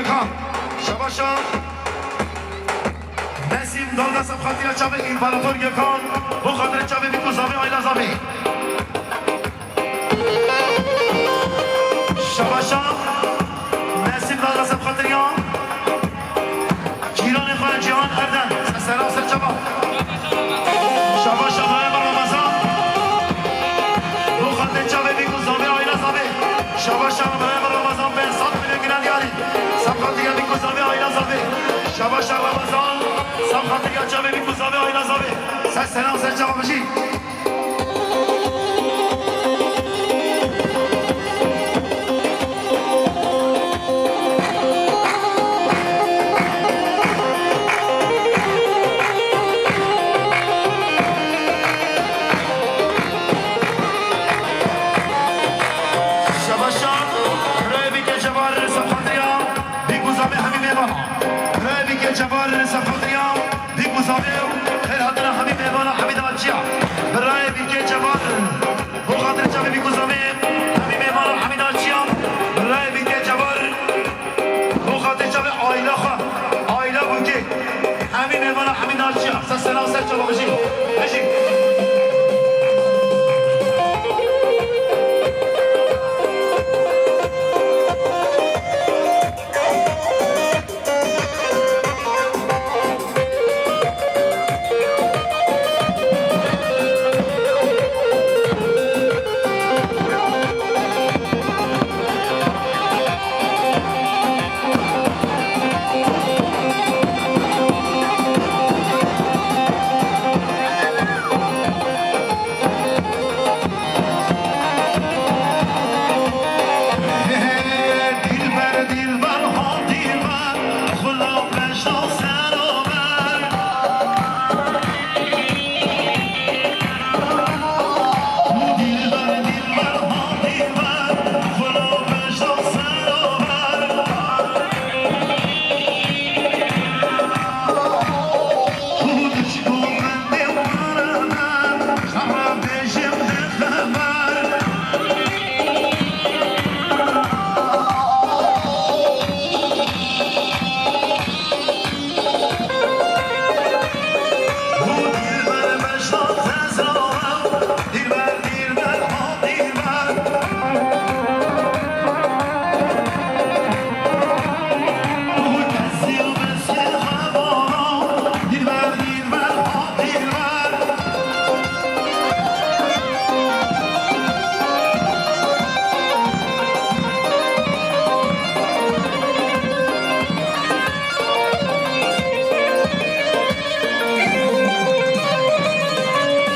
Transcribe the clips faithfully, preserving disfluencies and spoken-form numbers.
Kan. Şabaşa. Nesîm Dalga seb xatira çavê împarator Gökhan. Bo xatira çavê Bîk û Zavê, aîla Zavê. Şabaşa. Nesîm Dalga seb xatiriya. Cîranê xwe Cîhan Erdem. Sesera ser çava. Şabaşa birayê min Ramazan. Bo xatirê çavê Bîk û Zavê, aîla Zavê. Şabaşa birayê min Ramazan, pênc sed milyon giran diyarî. Seb xatiriya Bîk û Zavê, aîla Zavê. Şabaşa Ramazan. Seb xatiriya çavê Bîk û Zavê, aîla Zavê. Sesera ser çava, bijî. Şabaşan, birayê Bîkê Cevar, seb xatiriya Bîk û Zavê hemî mêvana. Birayê Bîkê Cevar, seb xatiriya Bîk û Zavê û xêr hatina hemî mêvana Hemîda Çiya. Birayê Bîkê Cevar, bo xatirê çavê Bîk û Zavê, hemî mêvana Hemîda Çiya. Birayê Bîkê Cevar, bo xatirê çavê aîla xwe, aîla Bûkê. Hemî mêvana Hemîda Çiya. Sesera ser çava, bijî. Bijî.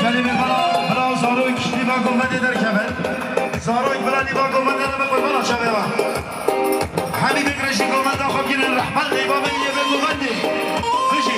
Gelê me bela, bela û zarok nîva gulmendê derkevin. Zarok bela nîva gulmendê de me qurbana çavê we. Hemî bêk re jî gulmenda xwe bigînin rehmet, eyba min yê vê gulmendê. Bijî.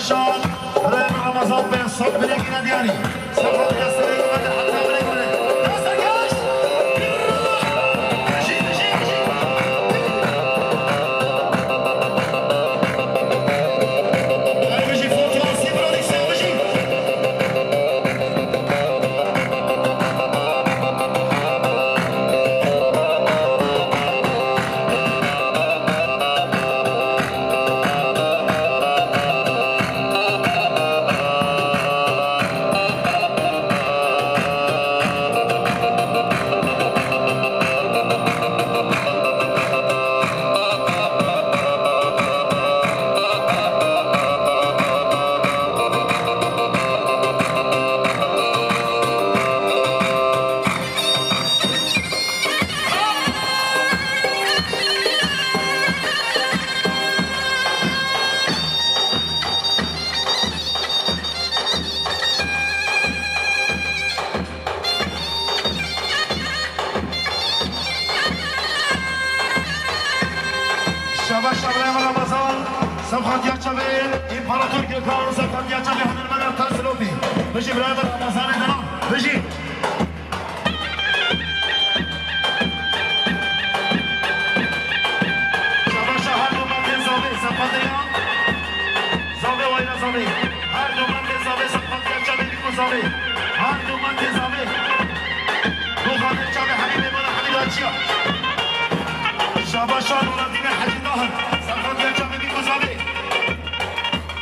Şan, Remezan Bey, son bile yine diyari. Sağ ol, desteği yine de hatta bile yine. Desteği aç. Şabaş Şabrem Ramazan, Sefxandiya Çavê, İmparator Gökhan, Sefxandiya Çavê, Hunirmena Tasilopî. Bijî birader Ramazanê dina, bijî. Şabaşa her domatê zavê, Sefxandiya. Zavê wayna zavê. Her domatê zavê, Sefxandiya Çavê, bîku zavê. Her domatê zavê. Domatê Çavê, Helîmê bana Helî Gaçiya. Şabaşa Nureddinê Hecî Dahir, Sefxandiya Çavê, bîku zavê.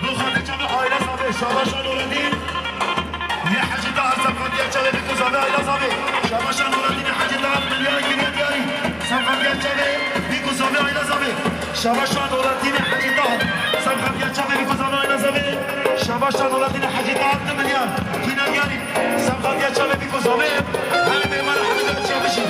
Doxatê Çavê aile zavê, Şabaşa Nureddin. Yê Hecî Dahir Sefxandiya Çavê, bîku zavê aile zavê. Şabaşa Nureddin Hecî Dahir milyar kiriye diyarî. Sefxandiya Çavê, bîku zavê aile zavê. Şabaşa Nureddin Hecî Dahir Sefxandiya Çavê, bîku zavê aile zavê. Şabaşa Nureddin Hecî Dahir di milyar kine diyarî. Sefxandiya Çavê, bîku zavê. Her mêvan Hemîda Çavişî.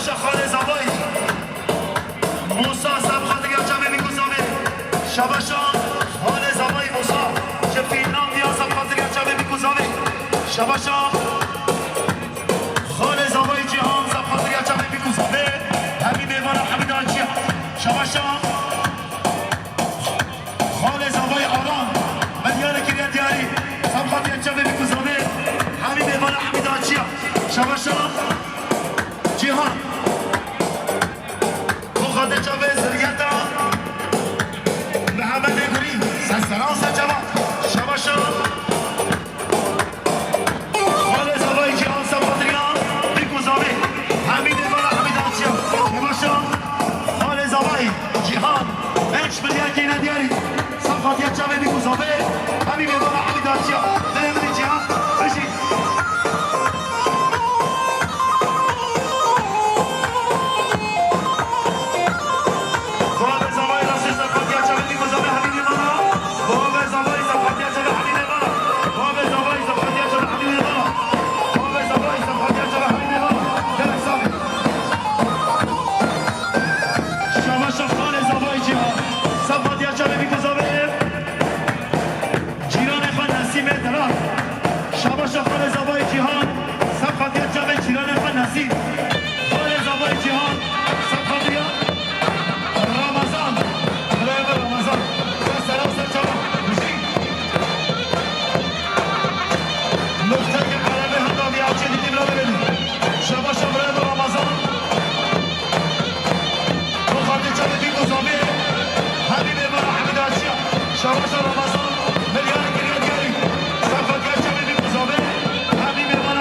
Şaxalê Zavayî. Musa, seb xatirî ya çavê bî ku zavê. Şabaşa Xalê Zavayî Musa. Ji Fînlandiya, seb xatirî ya çavê bî ku zavê. Şabaşa Xalê Zavayî Cîhan, seb xatirî ya çavê bî ku zavê. Hemî mêvana Hemîda Çiya. Şabaşa Xalê Zavayî Alan. Me diyarê kiriye diyarî. Seb xatirî ya çavê bî ku zavê. Hemî mêvana Hemîda Çiya. Şabaşa Cîhan. Bo xatirê çavê zirgeta Mihemedê Gurî, ser seran ser çava, şabaşa. Xalê Zavayî Cîhan, seb xatirî ya bî ku zavê. Hemîdê bala Hemîda Çiya, şabaşa. Xalê Zavayî Cîhan, pênc milyar keyne diyarî. Seb xatirî ya çavê bî ku zavê. Hemîdê bala Hemîda Çiya, dilê min î Cîhan, bijî. Şabaşa Xalê Zavayî Cîhan. Seb xatirî ya çavê bî ku zavê. Cîranê xwe Nesîmê Dilan. Şabaşa Xalê Zavayî Cîhan, seb xatirî ya çavê cîranê xwe Nesîm. Xalê Zavayî Cîhan, seb xatirî ya Ramazan. Birayê min Ramazan. Ser seran ser çava. Bijî. Nuqteyê erebê henda vî açê dîtî bila bibêdî. Şabaşa birayê min Ramazan. Bo xatirê çavê bî ku zavê. Hemî mêvana Hemîda Çiya. Şabaşa Ramazan. Milyarê kiriye diyarî. Seb xatirê çavê bî ku zavê. Hemî mêvana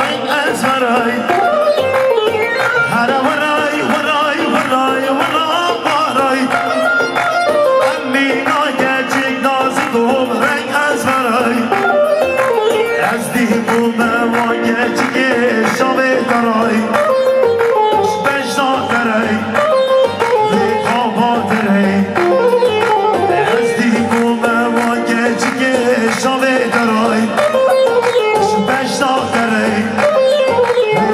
Reng ez veray. Here veray, veray, veray, veray, veray. Em mîna keçik nazik û reng ez veray. Ez dî ku me van keçikê şavê deray. Ji beşna derey, lê xaba derey. Ez dî ku me van keçikê şavê deray. Ji beşna derey, lê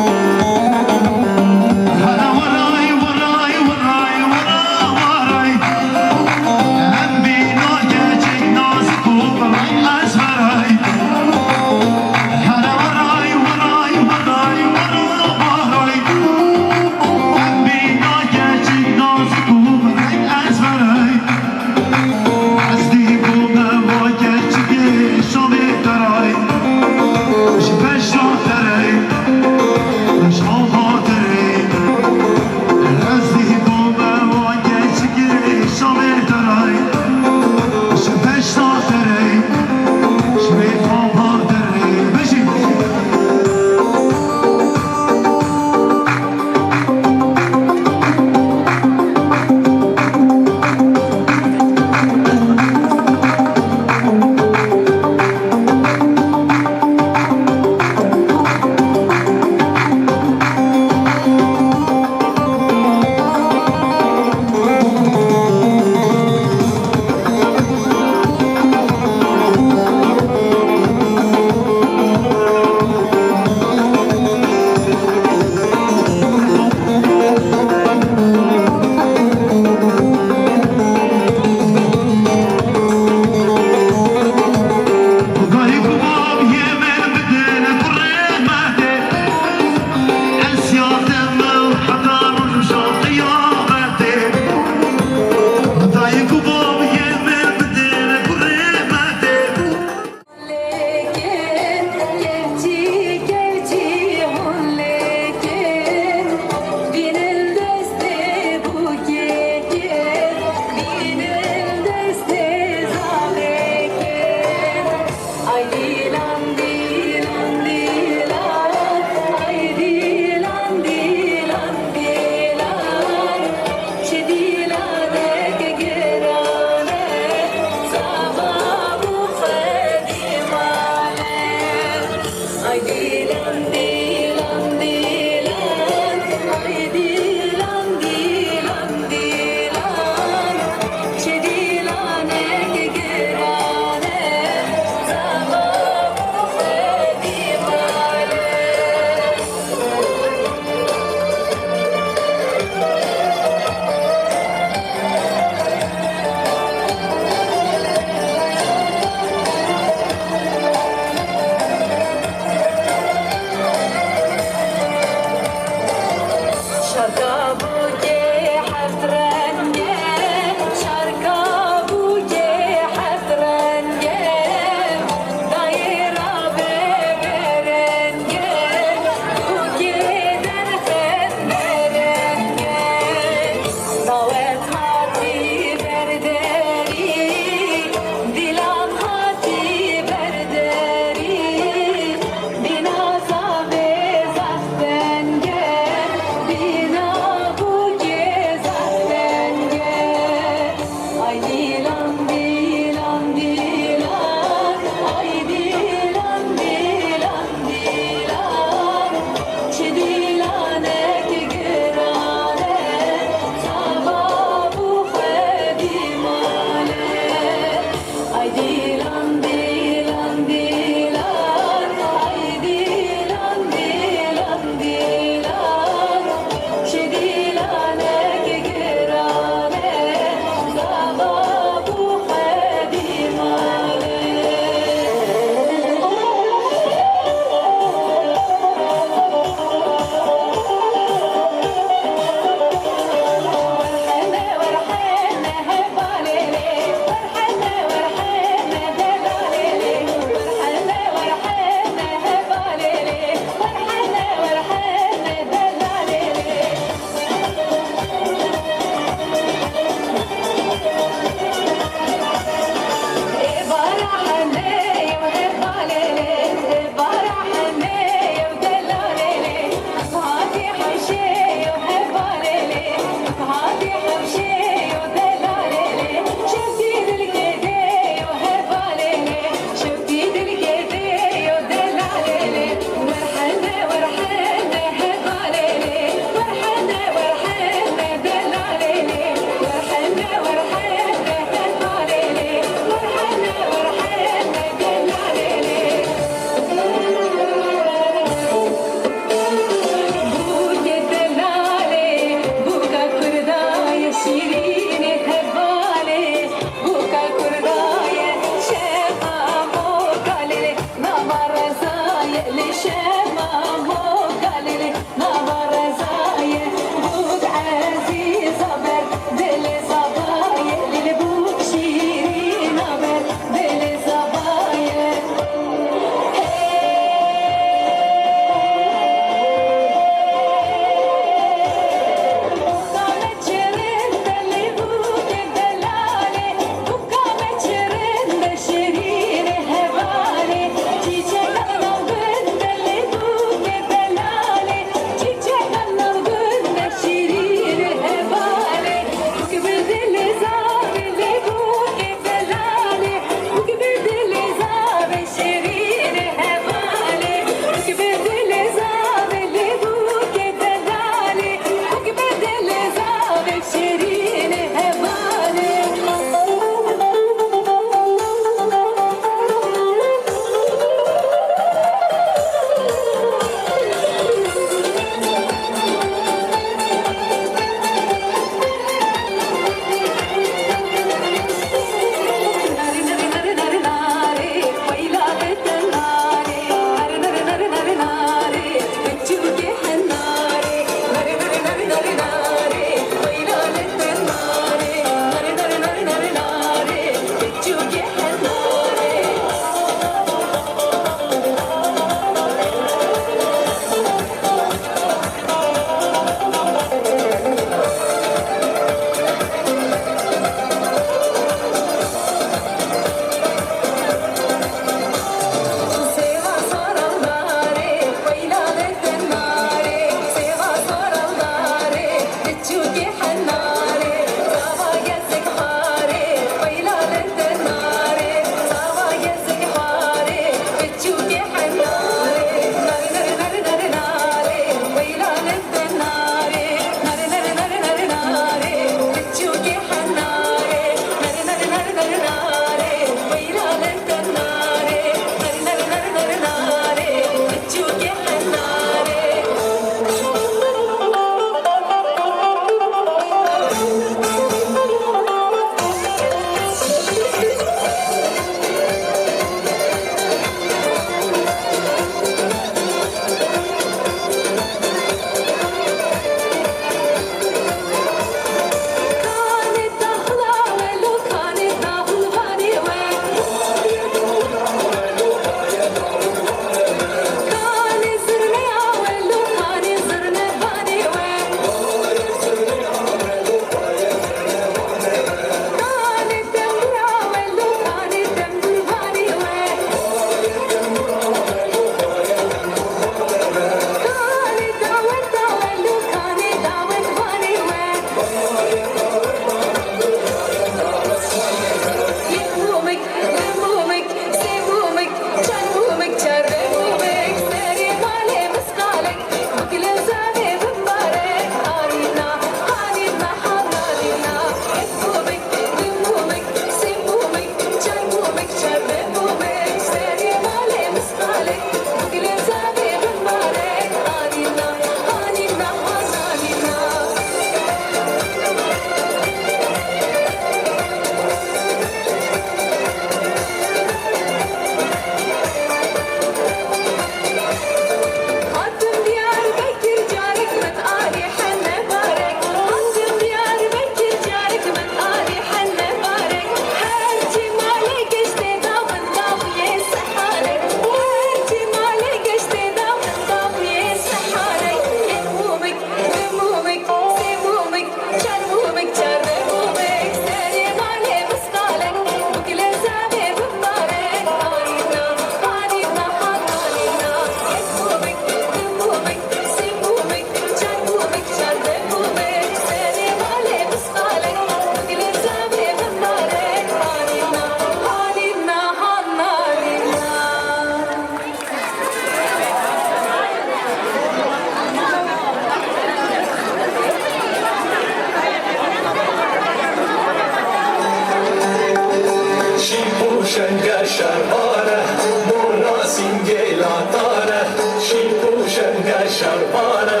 Tane, şîp û şenge şerbane,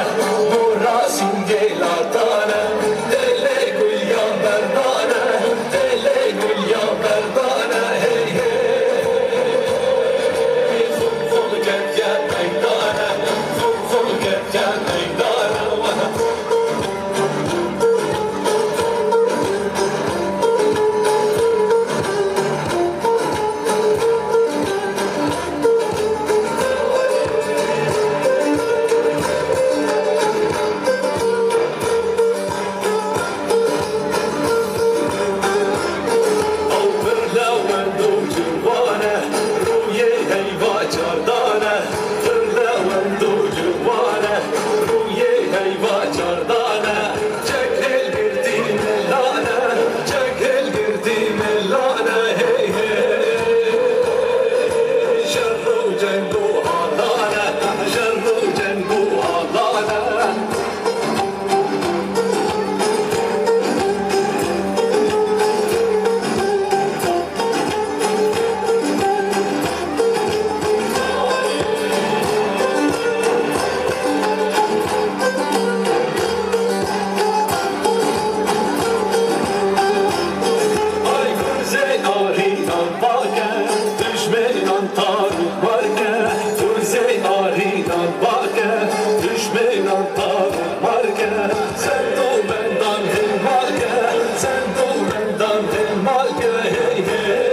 mora sîngê latane, têlê gul ya berdane, têlê gul ya berdane, hey, hey. Xul xul ketiye meydane, xul xul ketiye meydane. Ew pir lewend û ciwan e, rûyê heyva cardan e. Pir lewend û ciwan e, rûyê heyva cardan e. Çek hilgirtî milane, çek hilgirtî milane, hey, hey. Şer û ceng û halane, şer û ceng û halane. Ay, kurzê arînan pake, dijmenan tar û marke, kurzê arînan pake, dijmenan tar û marke. Sen domendan hilmake, sen domendan hilmake, hey, hey.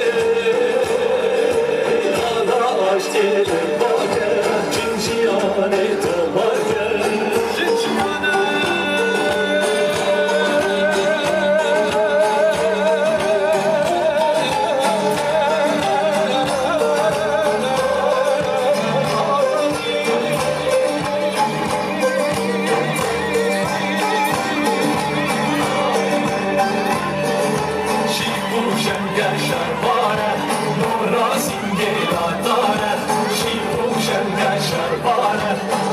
Hala aştê hilmake, cin jiyanê tomake. Cin jiyane. Şîp û şenge şerbane, mora sîngê latane. Şîp û şenge şerbane,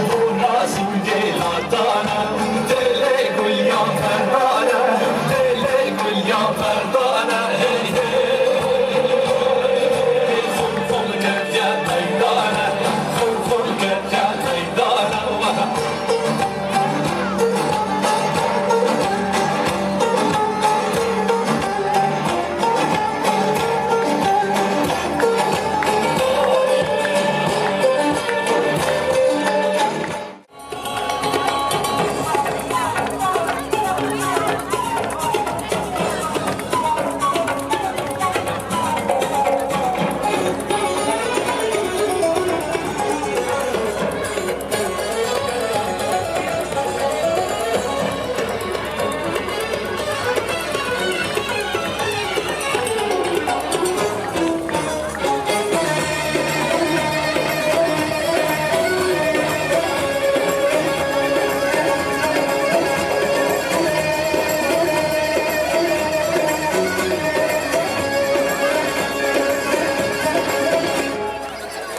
mora sîngê latane. Têlê gul ya merdane, têlê gul ya merdane. Hey, hey. Xul xul ketiye meydane, xul xul ketiye meydane.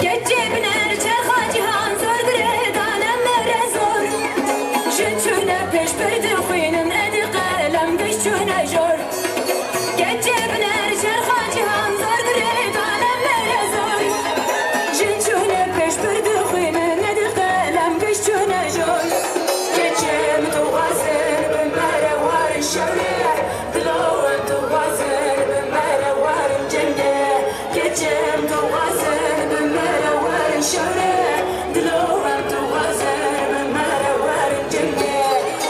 Keçê biner çerxa cîhan zor girêdane mere zor. Jin çûne pêş pir dixwînin, edi qelem giş çûne jor. Keçê biner çerxa cîhan zor girêdane mere zor. Jin çûne pêş pir dixwînin, edi qelem giş çûne jor. Keçê min dixwazin bi mere warin şewre, dilo min dixwazin bi mere warin cenge. Keçim dixwazin bi mere werin şewre, dilo em dixwazin bi mere werin cengê.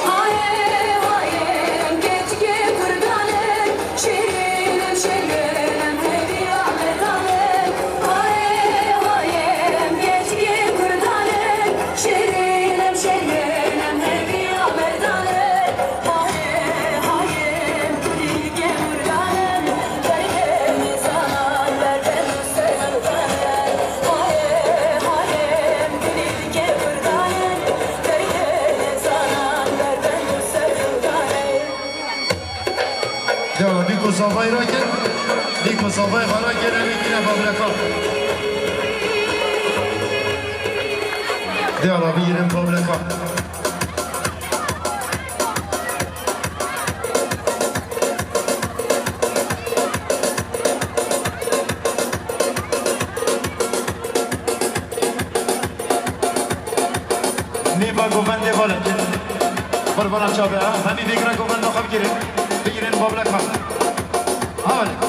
Hayê, hayê, em keçikê Kurdan in, şêrîn em şêrîn em hêviya merdan in. Hayê, hayê, em keçikê Kurdan in, şêrîn em şêrîn em hêviya merdan in. Dewa Nîko Zavayî rakin, Nîko Zavayî xwe rakin, em ê kine fabrika. Dewa bigîrin fabrika. Govendê balek. Qurbana çape, ha? Hemî vêgira govenda xwe bigirin. Bigirin bablek xwe. Ha, belek.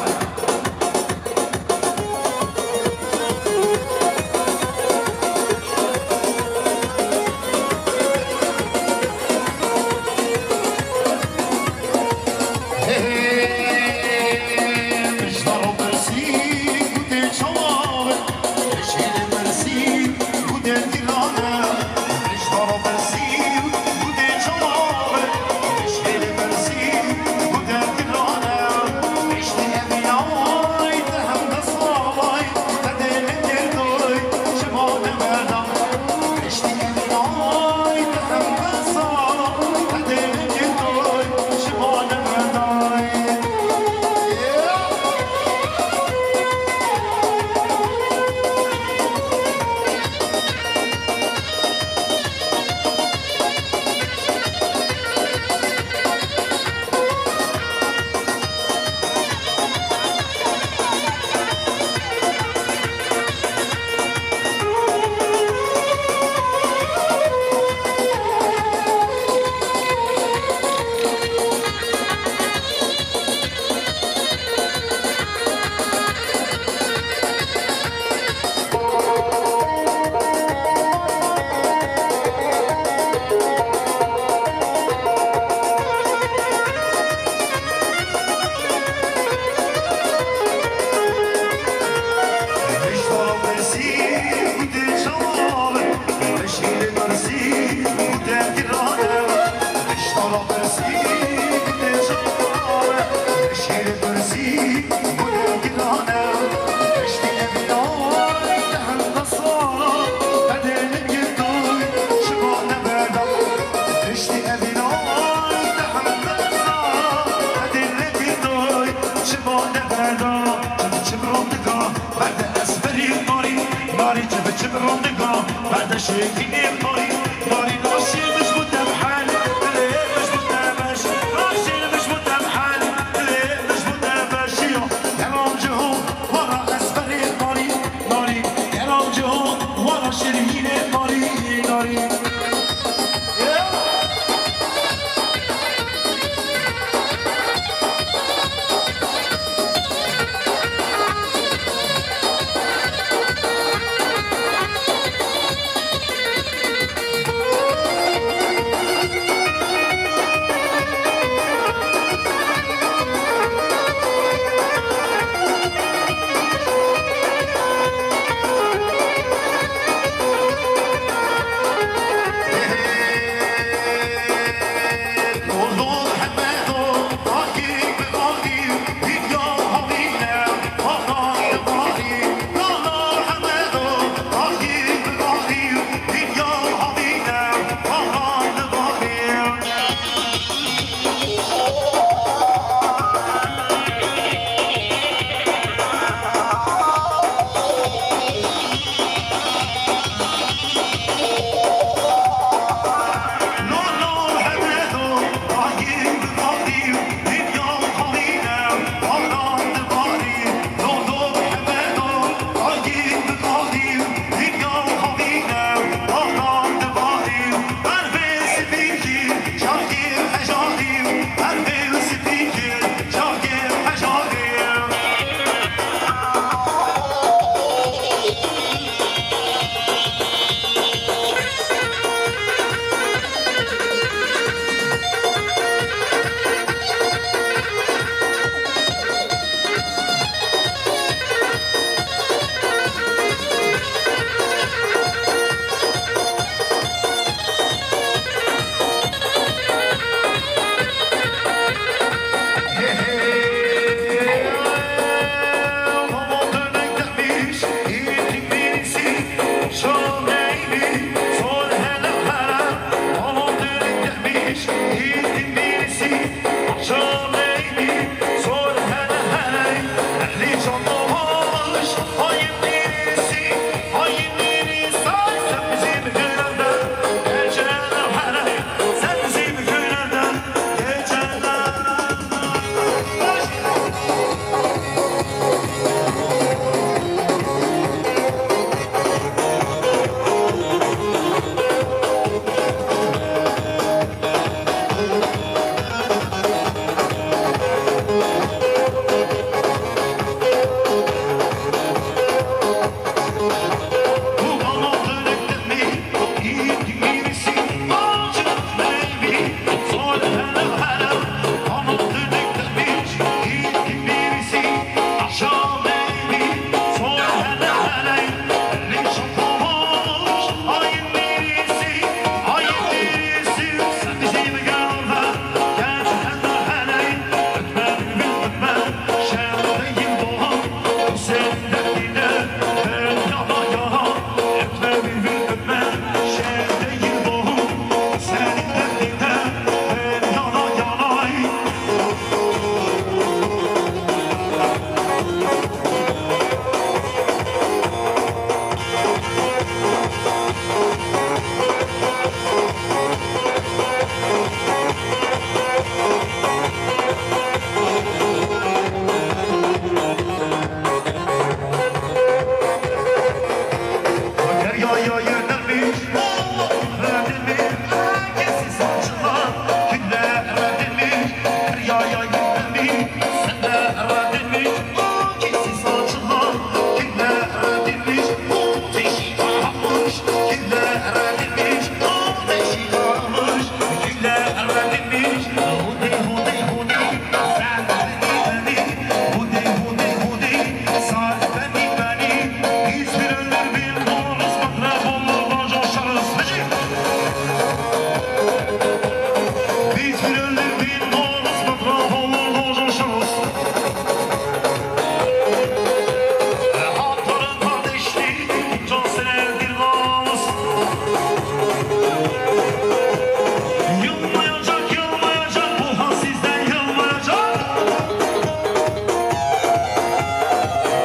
Yılmayacak, yılmayacak, bu hal sizden yılmayacak.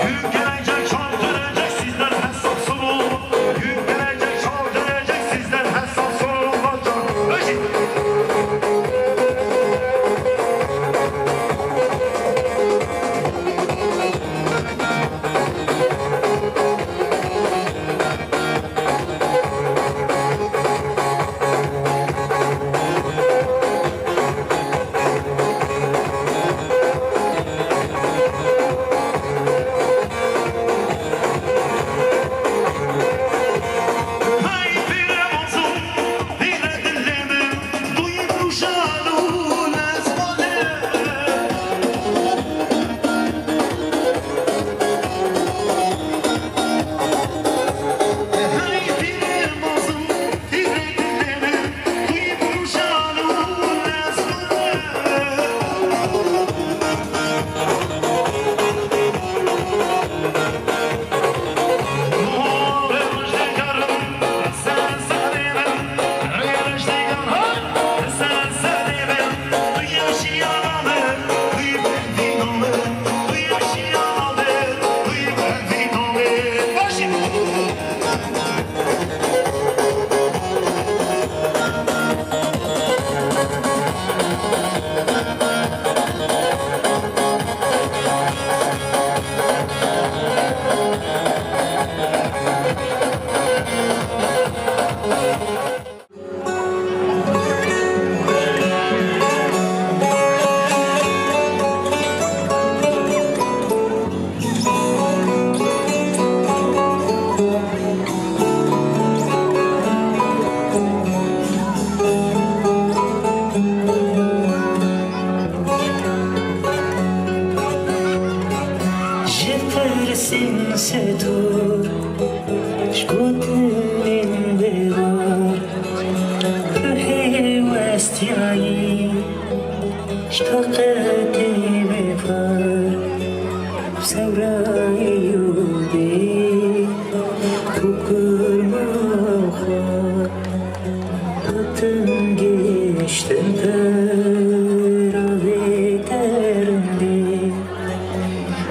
Gün gelecek, çal dönecek, sizden hesap sorulacak. Gün gelecek, çal dönecek, sizden hesap sorulacak. Öyle. Ji pirsên stûr, ji gotinên dewar, tu hêwestiyayî, ji taqetê bêpar, sewrayî û dê, û kurma xwe, hatin gihiştin pera vê terindê.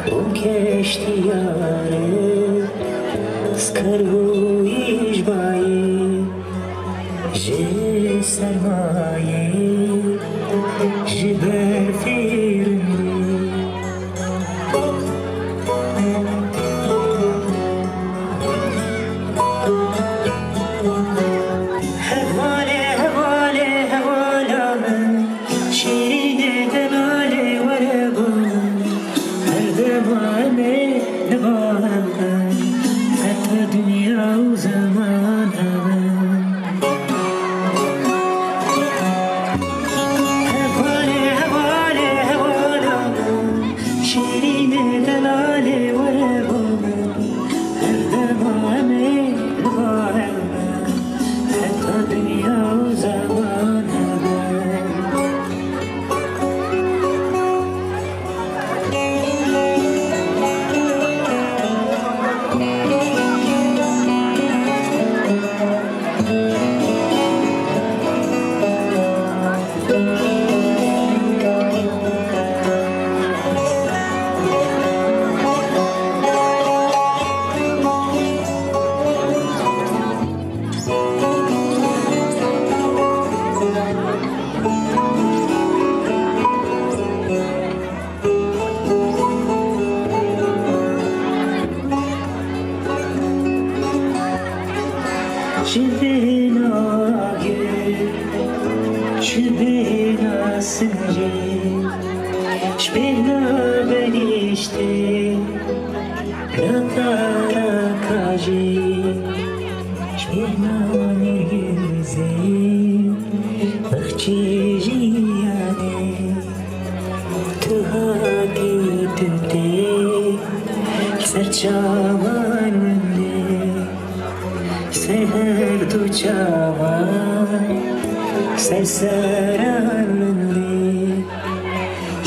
Hûn keştiyarê, skar û îşbayê, ji sermayê, ji berfê rindê. Hevalê, hevalê, hevala min, şîrînê delalê were bo min. Her dema em ê li ba hev bin, heta dinya û zeman hebin. Hevalê, hevalê, hevala min, şîrînê delalê were bo min. Her dema em ê li ba hev bin, heta dinya û zeman hebin. Ji bêhna gel, ji bêhna sincê, ji bêhna benîştê, na taraka jî, ji Hêmanê zeyî, bexçê jiyanê, tu hatî, tu tê ser çavan min dê, ser her du çavan, ser seran min dê.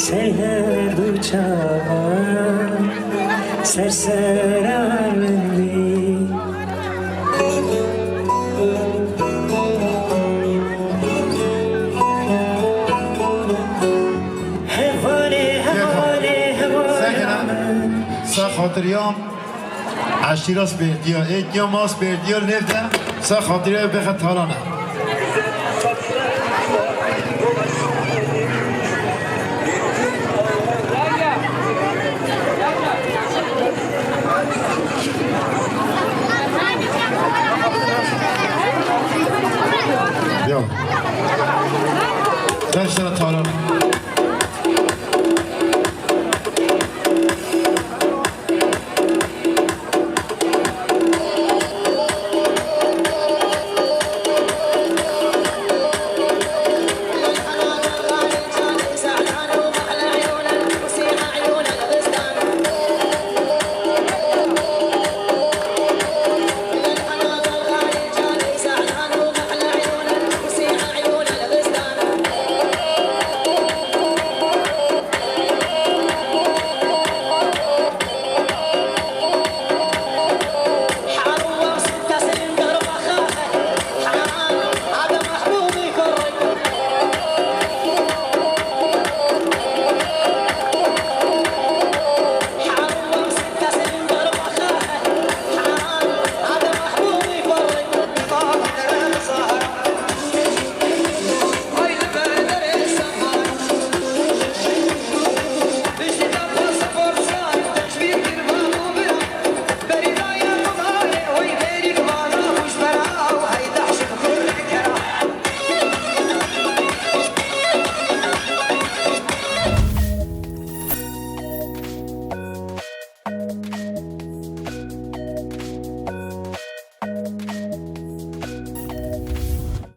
Ser her du çavan, ser seran min dê. Hevalê, hevalê, hevalê min. Sa xatiriyam. Eşîra Spêrtiya, ê diya ma Spêrtiya li nêv de, sa xatiriya bêxe talane.